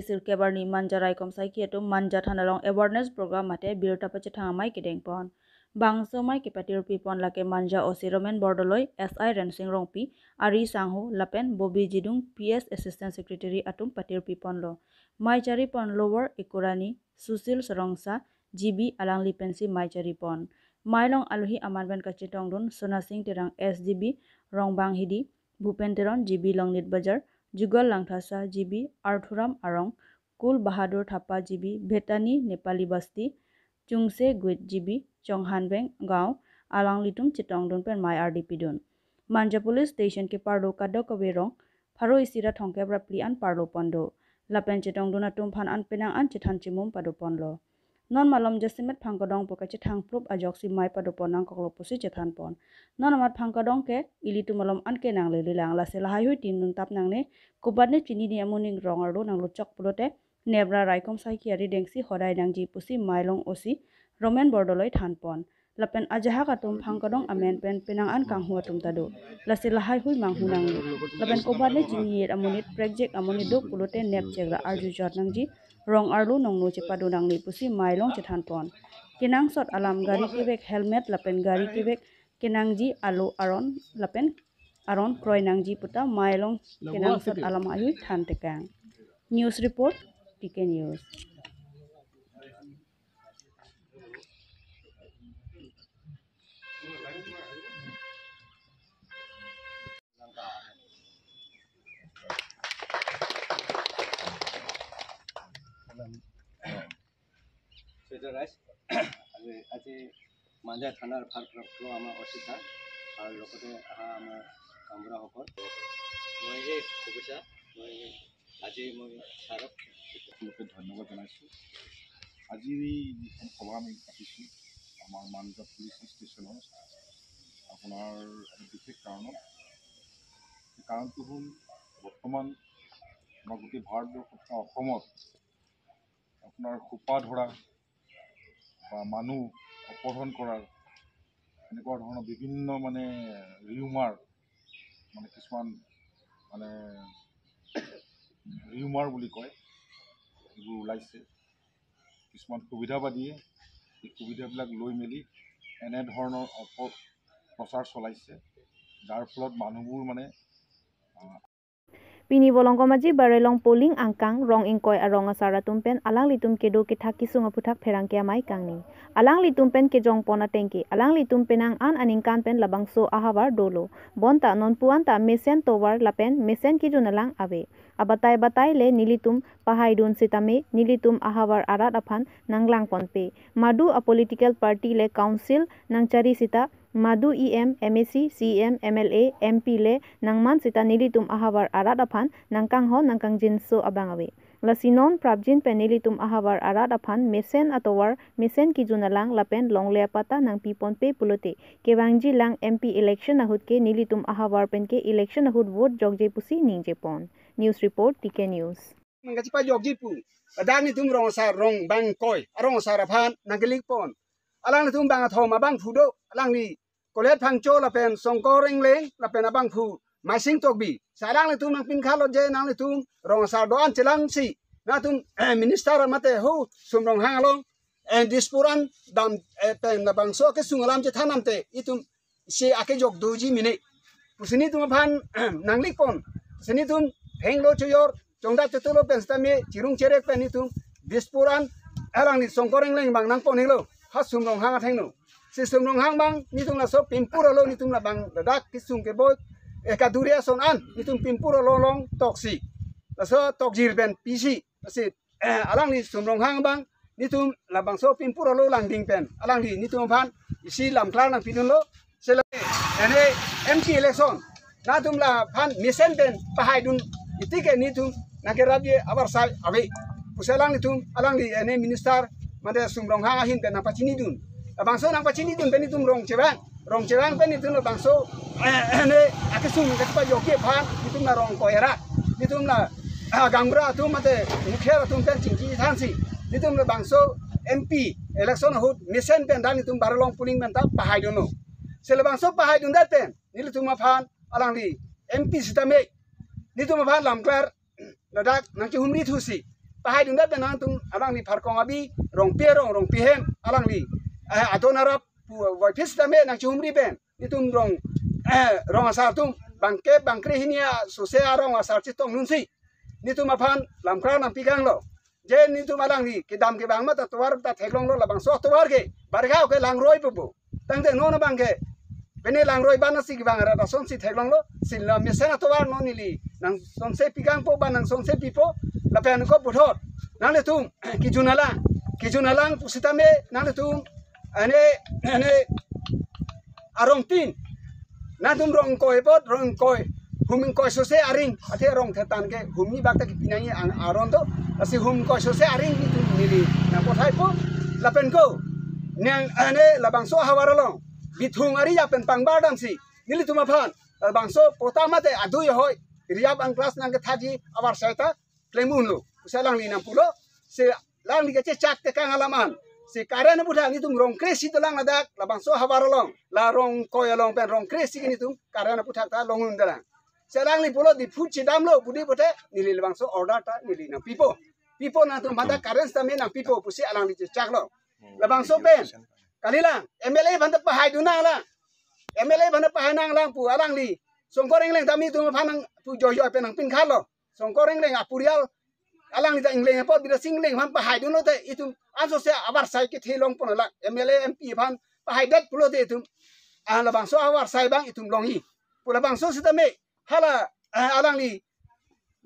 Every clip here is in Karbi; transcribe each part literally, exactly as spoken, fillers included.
Sirkep arni Manja Raikom Saiki atum Manja Thana along awareness program mate birta pachethang amei kedengpon. Bangso amei kepatirpipon lake Manja O C Romen Bordoloi, S I Rensing Rongpi, Ari Sangho lapen Bobi Jidung, P S Assistant Secretary atum patirpiponlo. Amei charipon Lower Ekurani Susil Sarongsa G B alangli pensi amei charipon. Amei along alohi aman pen kachetongdun Sonasing Terang S G B Rongbang Hidi, Bhupen Teron G B Longnit Bajar, Jugal Langthasa G B Arthuram Arong, Kul Bahadur Thapa G B Bhetani Nepali Basti, Chungse Guit G B Chonghanbeng Gaon, alanglitum chetongdun pen amei ardipidun. Manja Police Station keparlo kadokave rong pharo isi ra thomkep ra phli an parlopon do. Lapen chetongdun atum aphan an penang an chethan chimum padoponlo. Non malom jasemet phangkadong pu kachethang plup ajoksi amei padopon nangkoklo pusi chethanpon. Non amat phangkadong ke ilitum malom an ke nanglelelang, lasi lahaihui tin nun tap nangne, kobat ne chinine amonit rong arlo nanglochok pulote, nep ra Raikom Saiki arideng si hodai nangji pusi amei along O C Romen Bordoloi thanpon. Lapen ajahak atum phangkadong amen pen penang an kanghu atum ta do. Lasi lahaihui manghu nangne. Lapen kobat ne chinine amonit, prekjak amonit do pulote nepchek ra arjujot nangji, rong arlo nongno chepado nangne pusi amei along chethanpon. Kenangsot alam gari kevek helmet lapen gari kevek kenangji alo aron lapen aron kroi nangji puta amei along kenangsot alam ahui thantekang. News report, T K News. সূৰ্য ৰাইজ, আজি, আজি মাঞ্জা থানাৰ ভাৰপ্ৰাপ্ত আমাৰ অ C sir আৰু লগতে অহা আমাৰ গাঁওবুঢ়াসকল, মই এই শুভেচ্ছা, মই আজি মই ছাৰক সকলোকে ধন্যবাদ জনাইছোঁ। আজি যিখন সভা আমি পাতিছোঁ আমাৰ মাঞ্জা পুলিচ ষ্টেচনৰ, আপোনাৰ এটা বিশেষ কাৰণত। সেই কাৰণটো হ'ল, বৰ্তমান আমাৰ গোটেই ভাৰতবৰ্ষত বা অসমত আপোনাৰ সোপা ধৰা বা মানুহ অপহৰণ কৰাৰ এনেকুৱা ধৰণৰ বিভিন্ন মানে ৰিউমাৰ, মানে কিছুমান মানে ৰিউমাৰ বুলি কয়, এইবোৰ ওলাইছে। কিছুমান সুবিধাবাদীয়ে এই সুবিধাবিলাক লৈ মেলি এনেধৰণৰ অপপ্ৰচাৰ চলাইছে, যাৰ ফলত মানুহবোৰ মানে, আহ, Pini Bolongkomaji Barelong polling angkang rong ingkoi arong asar atum pen alanglitum kedo kethak kesung aphuthak pherangke amei kangni. Alanglitum pen kejongpon atengke, alanglitum penang an aningkan pen labangso ahavar dolo. Bonta nonpu an ta mesen tovar lapen mesen kejun alang ave. Abatai batai le nelitum pahaidun sitame nelitum ahavar arat aphan nanglangponpe. Madu a political party le council nangchari sita, madu E M, M A C, C E M, M L A, M P le nangman sita nelitum ahavar arat aphan nangkanghon nangkangjinso abang ave. Lasi non prapjin pen nelitum ahavar arat aphan mesen atovar, mesen kejun alang lapen longle apata nangpiponpe pulote, kevangji lang M P election ahut ke nelitum ahavar pen ke election ahut vote jokje pusi ningjepon. News report, T K News. Nangkachepajokji pu, ladak nelitum rong asar, rong bang ingkoi arong asar aphan nangkelikpon. Alanglitum bang athom abangphu do, alangli Kolet Phangcho lapen Songkor Engleng lapen abangphu Maising Tokbi. Sa alanglitum nangpinkhalotje, nanglitum rong asar do-an chelangsi, nangtum, eh, minister mate ho Sum Ronghang along, eh, Dispur an dam, eh, pen labangso kesung alam chethan namte itum si akejok doji mene pusi nelitum aphan nanglikpon. Si nelitum henglo choyor, chongdat chotolo pen sitame chirung cherek pen nelitum Dispur an alangli Songkor Engleng bang nangpon helo, ha Sum Ronghang athengno. Si Sum Ronghang bang nelitum laso Pimpur alo nelitum labang ladak kesung keboi, eh, kaduri ason an nelitum Pimpur alo along toksi, laso tokjir pen pisi, si, eh, alangli Sum Ronghang bang nelitum labangso Pimpur alo langding pen alangli nelitum aphan isi lamklar nangpidunlo. Sela ene M P election nangtum laphan mesen pen pahaidun iti ke nelitum nangkerapji avarsai ave pusi alanglitum, alangli ene minister mate Sum Ronghang ahin pen nangpachinidun. Labangso nangpachinidun pen nelitum rong chevang, rong chevang pen nelitum labangso, eh, ene akesung nangkachepajokji aphan nelitum la rong ingkoi arat, nelitum la, ah, gaonbura atum mate mukhiya atum pen chingki thansi, nelitum labangso M P election ahut mesen pen dak nelitum Barelong polling pen ta pahaidunlo. Si labangso pahaidundet pen nelitum aphan alangli M P sitame nelitum aphan lamklar ladak nangkehumri thusi, Pahai dunde pen nangtum alangli Pharkong Abi, Rongpi arong, Rongpi ahem, alangli, eh, adon arap pu voiphit sitame nangchihumri pen. Netum rong, eh, rong asar atum bangkep bangkre hini asose arong asar chetongdunsi netum aphan lamkra nangpikanglo. Je netum alangli kedam kevang mate tovar ta theklonglo, labangso tovar ke barga ke langroi pupo. Tangte non abang ke pine langroi ban asi kevang arat asonsi theklonglo. Si la mesen atovar non neli nangsonse pikangpo ba nangsonse pipo. Lapen ko puthot nanglitum kejun alang, kejun alang pusitame nanglitum ane, ane arong tin. Nangtum rong ingkoi apot, rong ingkoi, hum ingkoi sose aring, athe rong thetan ke hum ni bak ta kepi nangji ang aron to. Lasi hum ingkoi sose aring netum neli nangpathaipo. Lapen ko nang ane labangso ahavar along bithung ari ya pen pangbar damsi nelitum aphan labangso pota mate adui ahoi riap angklas nangkethaji avarsai ta klem unlo pusi alangli nangpulo. Si alangli kachechak tekang alam an, si current aputhak netum rong kre-isi dolang ladak labangso ahavar along, la rong ingkoi along pen rong kre-isi ke netum current aputhak ta long un dolang. Si alangli pulo Diphu chedamlo pu di pote neli labangso order ta neli nangpipo. Pipo nangtum aphan ta current sitame nangpipo pusi alangli chechaklo. Labangso pen kalilang, M L A aphan ta pahai dun nanglang, M L A aphan ta pahai nanglang pu alangli Songkor Engleng ta netum aphan nang pu joijoi pen nangpinkharlo. Songkor Engleng apurial alangli ta Engleng apot Bidya Sing Engleng aphan pahai dunlote itum ansose avarsai kethe longpon lang, M L A M P aphan pahaidet pulote itum, ah, labangso avarsai abang itum longji pu labangso sitame hala, ah, alangli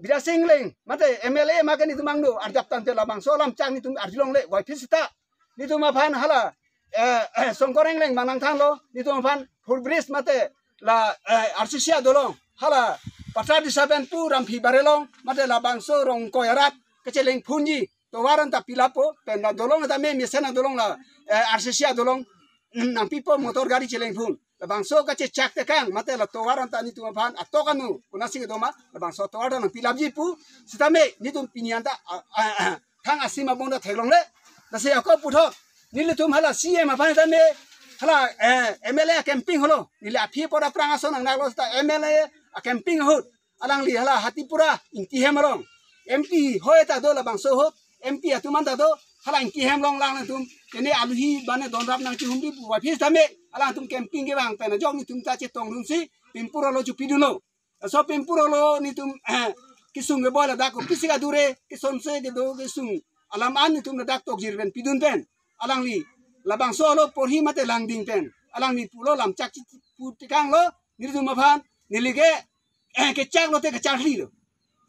Bidya Sing Engleng mate M L A ma ke netum angno arjap tangte labangso alam chang netum arjulongle voiphit sita netum aphan hala, eh, eh, Songkor Engleng abang nangthanlo, netum aphan footbridge mate la, eh, R C C adolong, hala Patradisa pen pu Ramphi Barelong mate labangso rong ingkoi arat kacheleng phunji tovar anta pilappo, pen la dolong anta me mesen adolong la, eh, R C C adolong, mm, nangpipo motor gari cheleng phun. Labangso kachechak tekang mate la tovar anta netum aphan atok anu kunasi kedoma, labangso tovar ta nangpilapji pu sitame netum pini anta, ah, ah, ah, thang asim abong ta theklongle. Lasi ako puthot nelitum hala C M aphan tame hala, eh, M L A camping holo, neli aphi pora prang ason nangnaklo sita M L A a camping ahut alangli hala Hatipura Ingti ahem arong M P hoi ta do labangso ahut, M P atum anta do, hala Ingti ahem along lang nangtum kene aluhi bane donrap nangchihumri pu voiphit sitame alangtum camping kevang pen ajok netum ta chetongdunsi pimpur alo chupidunlo. Laso pimpur alo netum, eh, kesung keboi ladak kopisi kadure, kesonse kedo kesung alam an netum ladak tokjir pen pidun pen alangli labangso alo porhi mate langding pen alangli pulo lamchak chi pu tekanglo, netum aphan neli ke, eh, kechaklote kacharlilo,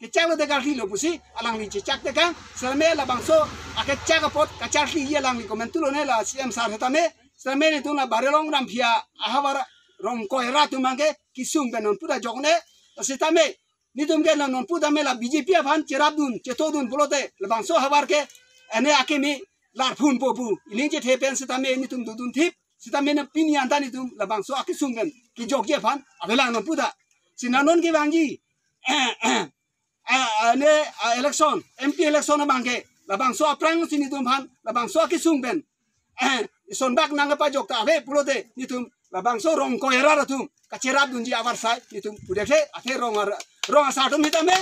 kechaklote karlilo pusi alangli chechak tekang. Sitame labangso akechak apot kacharliji alangli komantu lone la C M sir sitame, sitame netum la Barelong Ramphi ahavar rong ingkoi arat atum abang ke kesung pen non pu ta jokne. Sitame netum ke non pu tame la B J P aphan cherapdun chethodun pulote labangso ahavar ke ane akimi larphunpo pu ining chethe pen sitame netum dodun thip sitame na pini anta netum labangso akesung pen kejokji aphan avelang non pu ta. Si nang non kevangji, eh, eh, ah, ah, ne, ah, election, M P election abang ke labangso aphrangsi netum aphan labangso akesung pen, eh, ison bak nangkepajok ta ave pulote netum labangso rong ingkoi arat atum kacherapdunji avarsai netum pudet he, athe rong ar-, rong asar atum sitame,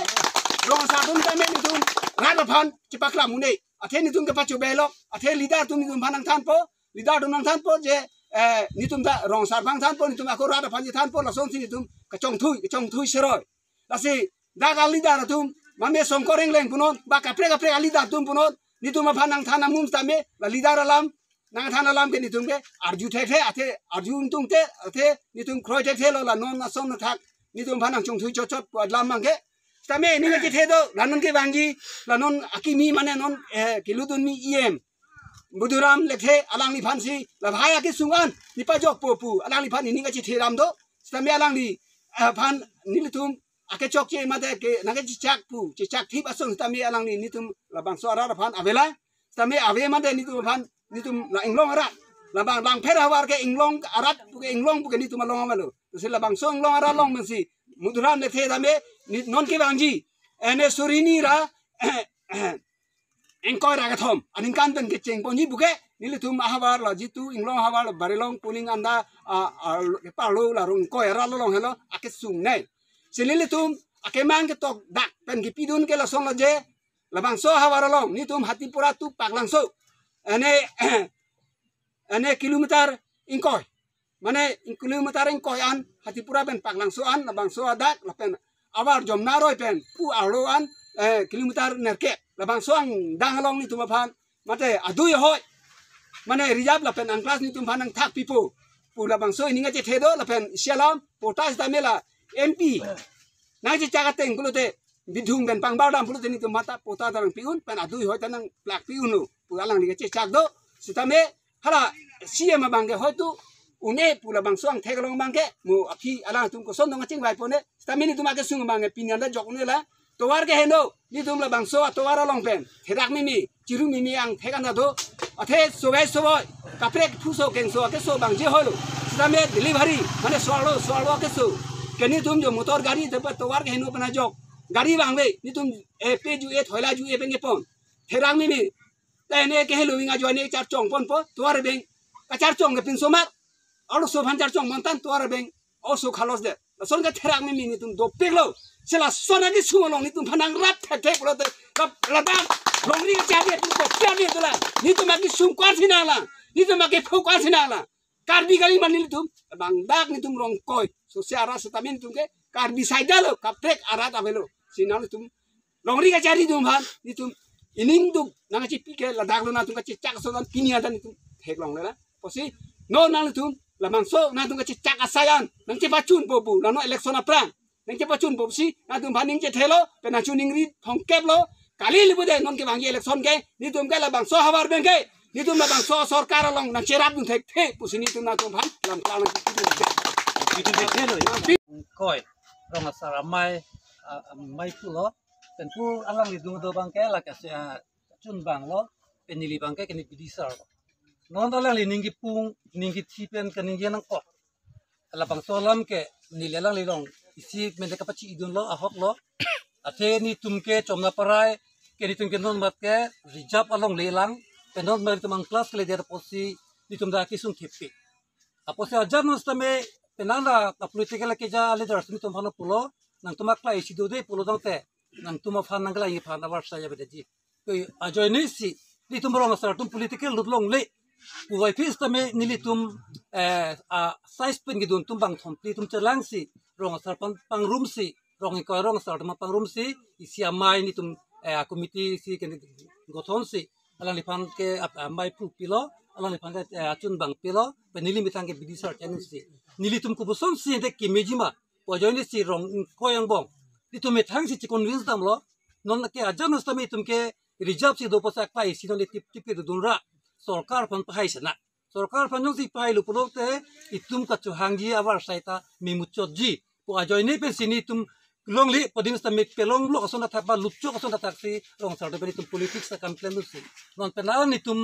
rong asar atum sitame netum rat aphan chepaklam un-e, athe netum kepachobelok, athe leader atum netum aphan nangthanpo, leader atum nangthanpo je, eh, netum ta rong asar aphan thanpo, netum ako rat aphan chethanpo, lasonsi netum kachongthui, kachongthui seroi. Lasi dak a-leader atum, mame Songkor Engleng punon, ba kaprek kaprek a-leader atum punon, netum aphan nangthan amum sitame, la leader alam, nangthan alam ke netum ke arju thekthe, athe arju untung te, athe netum kroi thekthelo la non ason athak netum aphan nangchongthui chotchot pu alam abang ke. Sitame ining kachethe do, la non kevangji, la non akimi mane non, eh, kelutdunmi E M Buduram Lekthe alangliphansi lahai akesung an nepajokpo pu alangliphan ining kachethe ram do. Sitame alangli, eh, phan nelitum akechokche mate ke nangkechechak pu chechak thip ason sitame alangli netum labangso arat aphan avelang. Sitame ave mate netum aphan, netum la inglong arat, labang Langpher ahavar ke inglong arat pu ke inglong pu ke netum along avelo. Lasi labangso inglong arat along pensi Buduram Lekthe tame ne non kevangji, ene suri hini ra ingkoi ra kethom aningkan pen kechengponji pu ke nelitum ahavar la jitu inglong ahavar la Barelong Kuling anda, a, a, keparlo la rong ingkoi arat along helo akesung nei. Si nelitum akemang ketok dak pen kepidun ke lason lo je, Labangso ahavar along netum Hatipura to Paklangso, ene ene kilometer ingkoi, mane kilometer ingkoi an Hatipura pen Paklangso an, labangso adak lapen abar Jomna aroi pen pu arlo an, eh, kilometer nerkep. Labangso angdeng along netum aphan mate adui ahoi, mane reserve lapen unclass netum aphan nangthak pipo pu labangso ining achethe do. Lapen isi alam patta sitame la M P nangchechak ateng pulote, bidhung pen pangbardam pulote netum mata patta ta nangpi-un pen adui ahoi ta nangplak pi-un lo pu alangli kachechak do. Sitame hala C M abang ke hoitu un-e pu labangso angthek along abang ke mo aphi alangtum kosonsi nangchingvai pon-e. Sitame netum akesung abang ke pini an ta jok un-e la. Tovar keheno, netum labangso atovar along pen therak mimi, chiru mimi angthek an ta do. Athe sovai sovai, kaprek phuso kengso akeso abang je hoi lo. Sitame delivery, mane so-arlo so-arlo akeso ke netum jo motor gari tepa tovar keheno pen ajok gari abang ave, netum, eh, pe ju-e, thoila ju-e pen kepon. Therak mimi, ta ene kehelo wing ajoine charchong ponpo, tovar abeng kacharchong ke pinso mat. Arloso aphan charchong bonta tovar abeng oso khalos de. Lason ke therak mimi netum dopik lo. Si lason akesung along netum aphan nangrap thekthe pulote, rap ladak longri kachari atum kopi ave dolang. Netum akesung ko-arsi nanglang, netum akepho ko-arsi nanglang. Karbi kali ma nelitum, bang dak netum Rongkoi, sose arat sitame netum ke Karbi saida lo, kaprek arat avelo. Si nanglitum longri kachari atum aphan netum ining duk nangkachipi ke ladak lo, nangtum kachechak ason an pini an ta netum theklongle la. Pusi non nanglitum labangso nangtum kachechak asai an nangchepachunpo pu, la non election aphrang nangchepachunpo pusi nangtum aphan ningje thelo, pen nangchoningri thomkep lo. Kali libu de non kevangji election ke, netum ke labangso ahavar abeng ke netum labangso sorkar along nangcherapdun thekthe pusi netum nangtum aphan lam klang nangchipidun thekthe. Koi, rong asar amei, a-, amei pulo, pen pu alangli dung do abang ke la kase, a, chun abang lo, pen neli abang ke kene bidisar lo. Non alangli ningje pung, ningje thi pen kaningje nangkok. Labangso alam ke neli alanglilong isi mene kapachi-idun lo, ahok lo. Athe netum ke Chomnaparai ke netum ke non mat ke reserve along lelang, pen non mat netum unclass keledet pusi netum ta kesung thepi. Apotsi ajat non sitame penang ta political keja leaders netum aphan pulo, nangtum aklai isi do de pulo tangte, nangtum aphan nangklai aphan avar saya bedaji. Koi ajoine si netum rong asar atum political lut longle. Puvoiphit sitame nelitum, eh, a size pen kedun atum bang thomphli atum chelangsi rong asar aphan pangrumsi, rong ingkoi rong asar atum pangrumsi, isi amei netum, eh, committee si kene gothonsi, alangliphan ke ap-, amei phu pilo, alangliphan ke, eh, achun abang pilo, pen neli methang ke bidisar chengsi. Nelitum kopusonsi ente kemeji ma, pu ajoine si rong ingkoi angbong netum methang si che-convince damlo. Non ke ajat non sitame itum ke reserve si do pusi aklai isi non tip tip kedodun ra, sorkar aphan pahai sena. Sorkar aphan jongsi pahai lo pulote itum kachohangji avar sai ta memuchotji. Pu ajoine pensi netum longle pu adim sitame pelong lok ason athak ba lutchok ason athak si rong asar atum pen netum politics akam klemdunsi. Non penang netum,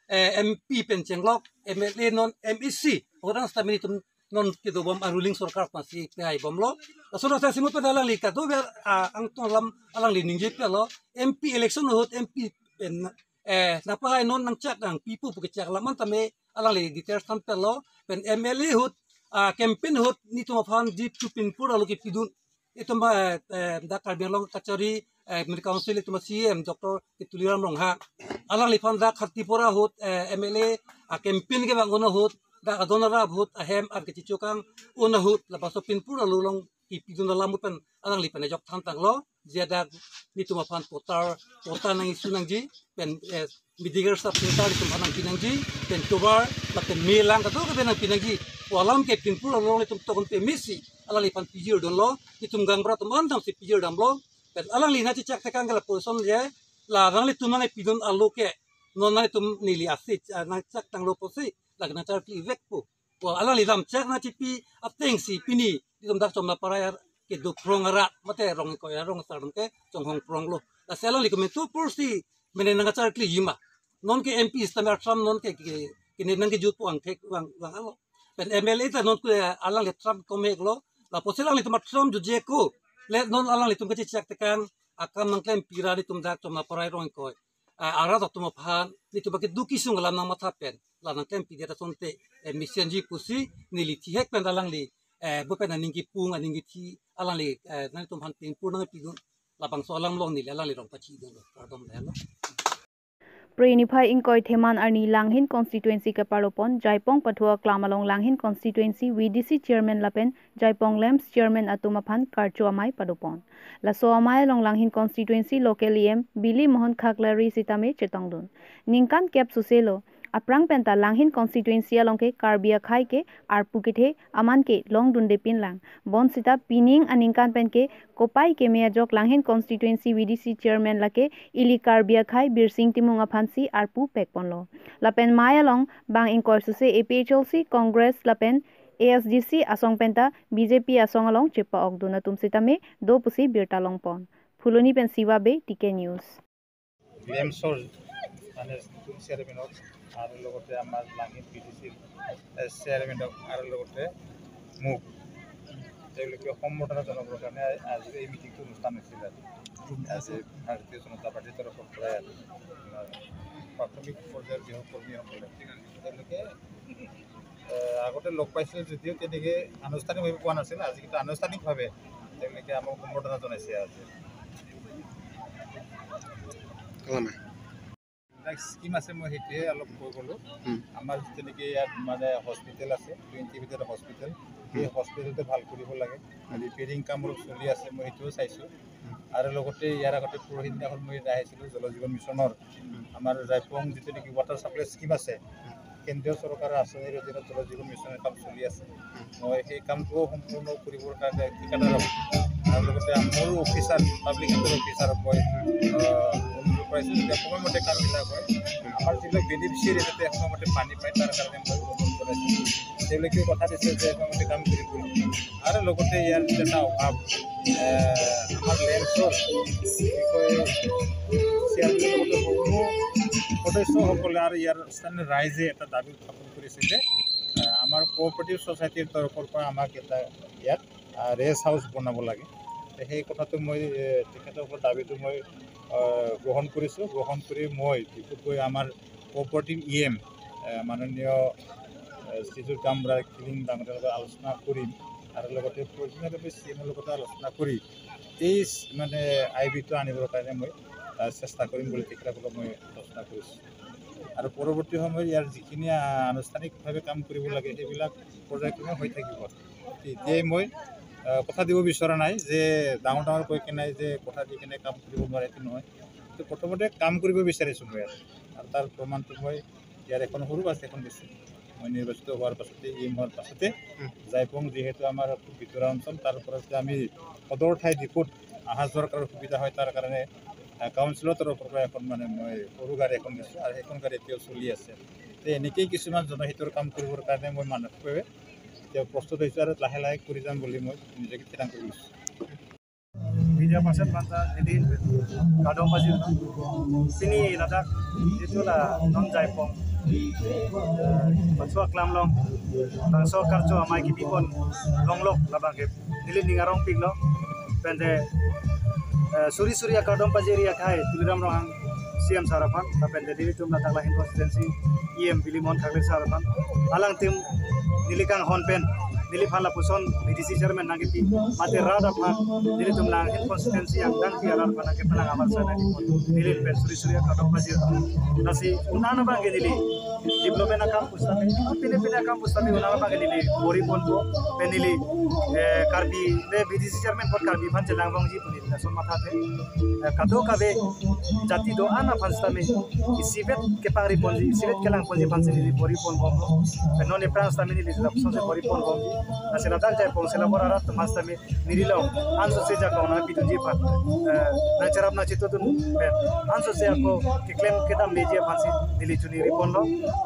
eh, M P pen chenglok, M L A non M A C, orang sitame netum non kedobom a ruling sorkar aphansi pehai bomlo. Laso nasa simut pen alangli kado ber, a, angtong alam alangli ningje pelo. M P election ahut M P pen, eh, nangpahai non nangchak nangpipo pu kechak alam an tame alangli details than pelo. Pen M L A ahut, a, campaign ahut netum aphan jeep to Pinpur arlo kepidun. Itum, eh, eh, dak Karbi Anglong kachari, eh, Mini Council itum C E M Doctor Tuliram Ronghang, alangliphan dak Hatipura ahut, eh, M L A, a campaign kevang un ahut, dak adon arap ahut, ahem an kechichokang un ahut, labangso Pinpur arlo along kepidun alam pen alangli pen ajok than tanglo. Jia dak netum aphan patta, patta nang-issue nangji, pen, eh, medical sub center netum aphan nangpi nangji, pen tovar lapen me lang kado kave nangpi nangji pu alam ke Pinpur arlo along netum tokon pemesi alangliphan pijir dunlo. Netum gaonbura atum an damsi pijir damlo. Pen alangli nangchechak tekang ke la puson je, la nanglitum nangpidun alo ke non nanglitum neli ase, ah, nangchak tanglo pusi, lake nangcharkli vekpo pu alangli damchak nangchipi atengsi pini netum dak Chomnaparai ar kedo prong arat mate rong ingkoi rong asar atum ke chonghong pronglo. Lasi alangli komantu apotsi mene nangcharkliji ma. Non ke M P sitame term non ke, ke, kene nangkejutpo angthek vang, vang alo. Pen M L A ta non ke alangli term komhek lo. Lapusi alanglitum term jutje ko, le non alanglitum kachechak tekang akam nangklempi ra netum dak Chomnaparai rong ingkoi, a, arat atum aphan netum akedo kesung alam nangmatha pen la nangklempidet asonte, eh, mesenji pusi neli thihek pen alangli, eh, bo pen aning kepung aning kethi alangli, eh, nangtum aphan Pinpur nangpidun. Labangso alam along neli alanglirong pachidunlo, kardom delo. Phre niphai ingkoi theman arni Langhin constituency keparlopon Jaipong pathu aklam along Langhin constituency V D C chairman lapen Jaipong LAMPS chairman atum aphan karcho amei padopon. Laso amei along Langhin constituency local E M Bili Mohan Khaklari sitame chetongdun. Ningkan kep suselo, aphrang penta Langhin constituency along ke Karbi akhei ke arpu kethe aman ke longdundepinlang. Bonsita pining aningkan pen ke kopai keme ajok Langhin constituency V D C chairman lake ili Karbi akhei Birsing Timung aphansi arpu pekponlo. Lapen amei along bang ingkoi suse A P H L C, Congress lapen A S D C asong penta B J P asong along chepa-okdun atum sitame do pusi birta longpon. Phuloni pen Siva Bey, T K News. LAMPSor, মানে, চেয়াৰমেন হওক আৰু লগতে আমাৰ লাংহিত P D চিৰ, এ, চেয়াৰমেন হওক আৰু লগতে মোক তেওঁলোকে সম্বৰ্ধনা জনাবৰ কাৰণে আজি এই মিটিংটো অনুষ্ঠান হৈছিল। আজি আজি ভাৰতীয় জনতা পাৰ্টিৰ তৰফৰ পৰা আমাৰ প্ৰাথমিক পৰ্যায়ৰ গৃহকৰ্মীসকলে তেওঁলোকে এ, আগতে লগ পাইছিল যদিও তেনেকে আনুষ্ঠানিকভাৱে পোৱা নাছিল। আজি কিন্তু আনুষ্ঠানিকভাৱে তেওঁলোকে আমাক সম্বৰ্ধনা জনাইছে আজি। যিবিলাক স্কিম আছে মই সেইটোৱে অলপ কৈ গ'লো। হুম। আমাৰ যেনেকে ইয়াত মানে হস্পিটেল আছে, টুৱেণ্টি বেডৰ হস্পিটেল, সেই হুম। হস্পিটেলটো ভাল কৰিব লাগে। হুম। ৰিপেয়াৰিং কাম অলপ চলি আছে, মই সেইটোও চাইছোঁ। হুম। আৰু লগতে ইয়াৰ আগতে পৰহি দিনাখন মই ইয়াত আহিছিলোঁ জল জীৱন মিছনৰ আমাৰ জাইপং যিটো নেকি ৱাটাৰ ছাপ্লাই স্কিম আছে, কেন্দ্ৰীয় চৰকাৰৰ আঁচনিৰ অধীনত জল জীৱন মিছনৰ কাম চলি আছে। মই সেই কামটো সম্পূৰ্ণ কৰিবৰ কাৰণে ঠিকাদাৰক আৰু লগতে মোৰ অফিচাৰ, পাব্লিক হেল্থৰ অফিচাৰক মই, আহ, অনুৰোধ কৰিছোঁ যে সময়মতে কামবিলাক হয়। আমাৰ যিবিলাক বেনিফিচিয়াৰী যাতে সময়মতে পানী পায়, তাৰ কাৰণে মই অনুৰোধ কৰিছোঁ। তেওঁলোকেও কথা দিছে যে সময়মতে কাম কৰিম বুলি। আৰু লগতে ইয়াৰ এটা অভাৱ, এ, আমাৰ লেমছৰ বিষয়ে চেয়াৰমেনৰ লগতে বহু সদস্যসকলে আৰু ইয়াৰ স্থানীয় ৰাইজে এটা দাবী উত্থাপন কৰিছে যে, এ, আমাৰ কোঅপাৰেটিভ ছ'চাইটিৰ তৰফৰ পৰা আমাক এটা ইয়াত, আ, ৰেষ্ট হাউচ বনাব লাগে। তে সেই কথাটো মই, এ, তেখেতৰ ওপৰত দাবীটো মই, আ, গ্ৰহণ কৰিছোঁ। গ্ৰহণ কৰি মই ডিফুত গৈ আমাৰ কোঅপাৰেটিভ ই এম, এ, মাননীয়, এ, শ্ৰীযুত গামবুঢ়া কিলিং ডাঙৰীয়াৰ লগত আলোচনা কৰিম আৰু লগতে প্ৰয়োজনীয়ভাৱে চি এমৰ লগতো আলোচনা কৰি এই চ-, মানে আই বিটো আনিবৰ কাৰণে মই, আ, চেষ্টা কৰিম বুলি তেখেতসকলক মই আলোচনা কৰিছোঁ। আৰু পৰৱৰ্তী সময়ত ইয়াৰ যিখিনি, আ, আনুষ্ঠানিকভাৱে কাম কৰিব লাগে, সেইবিলাক পৰ্যায়ক্ৰমে হৈ থাকিব। এতিয়াই মই, আ, কথা দিব বিচৰা নাই যে ডাঙৰ ডাঙৰ কৈ কেনে যে কথা দি কেনে কাম কৰিব নোৱাৰে, এইটো নহয়। তো প্ৰথমতে কাম কৰিব বিচাৰিছোঁ মই ইয়াত। আৰু তাৰ প্ৰমাণটো মই ইয়াৰ এখন সৰু বাছ এখন দিছোঁ। মই নিৰ্বাচিত হোৱাৰ পাছতে, ই এম হোৱাৰ পাছতে, হুম। জাইপং যিহেতু আমাৰ খুব ভিতৰুৱা অঞ্চল, তাৰ পৰা যে আমি সদৰ ঠাই ডিফুত অহা যোৱাৰ কাৰণে সুবিধা হয়, তাৰ কাৰণে, আহ, কাউন্সিলৰ তৰফৰ পৰা এখন মানে মই সৰু গাড়ী এখন দিছোঁ আৰু সেইখন গাড়ী এতিয়াও চলি আছে। তো এনেকেই কিছুমান জনহিতৰ কাম কৰিবৰ কাৰণে মই মানসিকভাৱে এতিয়া প্ৰস্তুত হৈছোঁ আৰু লাহে লাহে কৰি যাম বুলি মই নিজকে থিৰাং কৰি লৈছোঁ। Media person banta neli kardom pajir. Pini ladak itulah non Jaipong, eh, pathu aklam along bangso karcho amei kipipon longlok labang ke neli ning arongpiklo. Pente, eh, suri suri akardom pajir akhai Tuliram Ronghang C M sir aphan, lapen nelitum ladak Langhin constituency E M Bili Mohan Khaklari sir aphan, alangtum neli kanghon pen, neliphan lapuson V D C chairman nangkipi, mate rat aphan, nelitum Langhin constituency angdengpi arat aphan nangkepalang amar sana neliphan, neli pen suri suri akardom pajir. Lasi un an abang ke neli development akam pusitame, pine pine akam pusitame un an abang ke neli bor-iponpo, pen neli, eh, Karbi, le V D C chairman apot Karbi aphan chelang bangji pu neli lason mathathe. Eh, kadokave jati do-an aphan sitame isivet kepangriponji, isivet kelangponji aphansi neli bor-iponbomlo. Pen non aphrang sitame neli lapuson si bor-iponbom. Lasi ladak Jaipong si labor arat atum aphan sitame neli along ansose ajakong nangpidunji aphan, eh, nangcherap nangchetondun pen ansose ako keklem kedam meji aphansi neli chuningriponlo.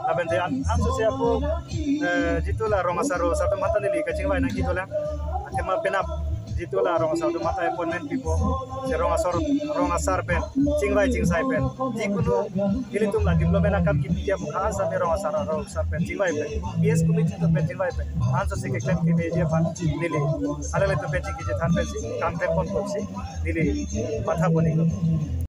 Lapen te an-, ansose ako, eh, jitulah rong asar, rong asar atum aphanta neli kachingvai nangkidolang. Athema penap jitulah rong asar atum aphanta appointment pipo, si rong asar, rong asar pen chingvai chingsai pen, jikunu ilitum la development akam kipi dia mukha asar pen rong asar, rong asar pen chingvai pen, P S committee atum pen chingvai pen, ansose keklem kemeji aphan neli alanglitum pen chingki chethan pensi kam klem ponponsi neli matha ponlo.